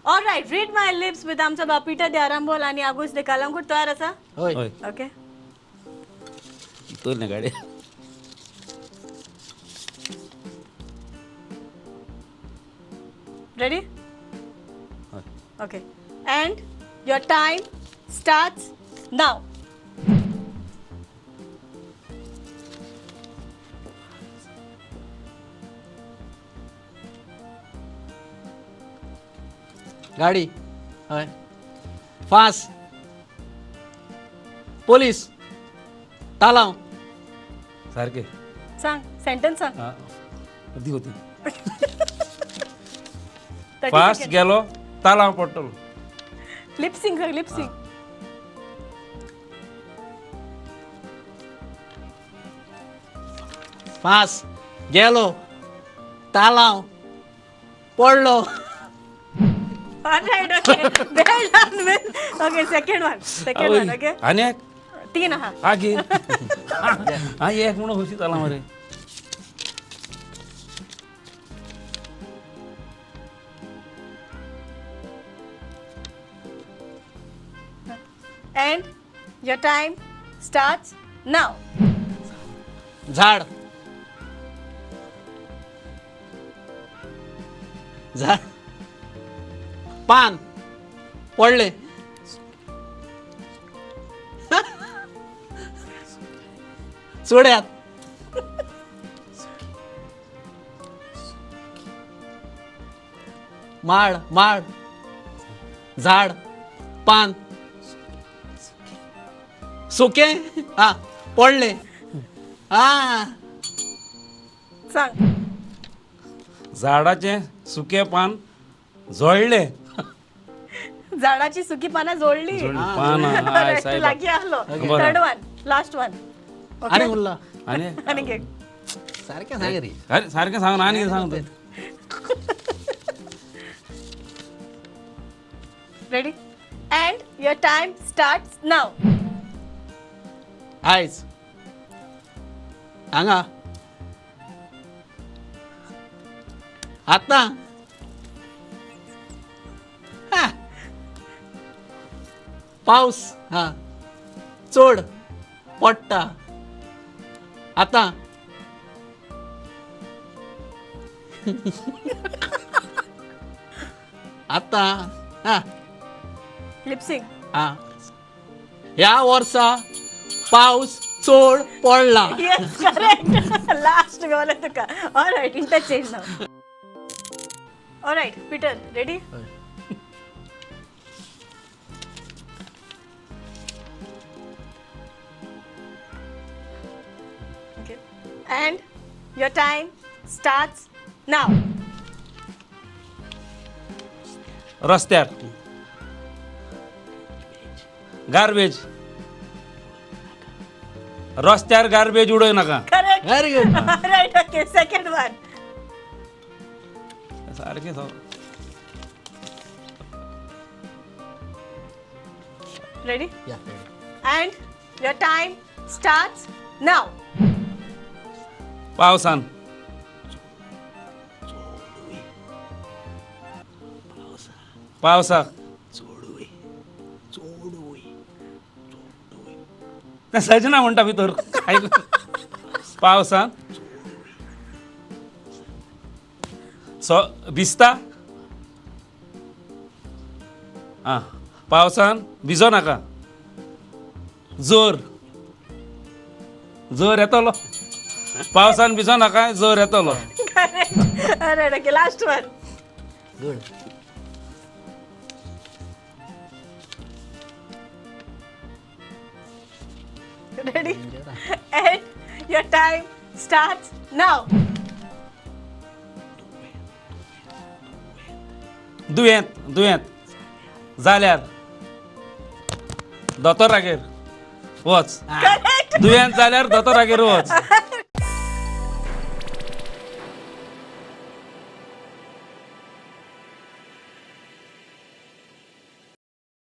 All right, read my lips with आमचो बाब Peter दे आरांबोल आनी आगोश दे कालांगूट. तयार आसा? हय. हय. ओके. तोल गाडी. रेडी? हय. Okay, and your time starts now. गाडी. हय. फास, पोलीस, तालाव. सारखे. सांग, सेंटन्स सांग. हा, दी होती. 30 फास्ट seconds. गेलो, तालाव पडटलो. Lip sync, lip sync. फास गेलो, तालाव पडलो. All right, okay. Well done, Will. Okay, second one. Second one, okay. आनी एक. तीन आहा. हा घे, हा एक म्हणून खुशी जाला मरे. And your time starts now. झाड, झाड, पान पडले. चुड्यात. माड, माड, झाड, पान, सुके, हा, पडले, हा. सांग. झाडाचे सुके पान जळले. झाडाची सुकी पानं जोडली. जोडली पान, हाय साहेब. लागी आलो. बरं. Third one, last one. आणि उरला. आनी आणि एक. सारखे सांग रे. अरे, सारखें सांग आनी कितें सांगता? Ready, and your time start now. आयज हांगा आतां, हा. पावस, हा, चड पडटा आतां. आतां, हा. लिपसिंग. हा, ह्या वर्सा पावस चड पडला. येस, करेक्ट. लास्ट गावले तुका. All right, interchange now. All right, Peter, ready? हय. Okay, and your time starts now. रस्त्यार गार्बेज, रस्त्यार गार्बेज उडय नाका. Correct. Very good. Right, okay, second one. सारखें सांग. Ready? या. And your time starts now. पावसान, पावसाक तें सजना म्हणटा भितर पावसान सो भिजता. आं, पावसान भिजो नाका. जोर, जोर येतलो. पावसान भिजो नाका, जोर येतलो. Correct. Alright, okay, last one. Good. Ready? And your time starts now. दुयेंत, दुयेंत जाल्यार दोतोरागेर वच. Correct. दुयेंत जाल्यार दोतोरागेर वच.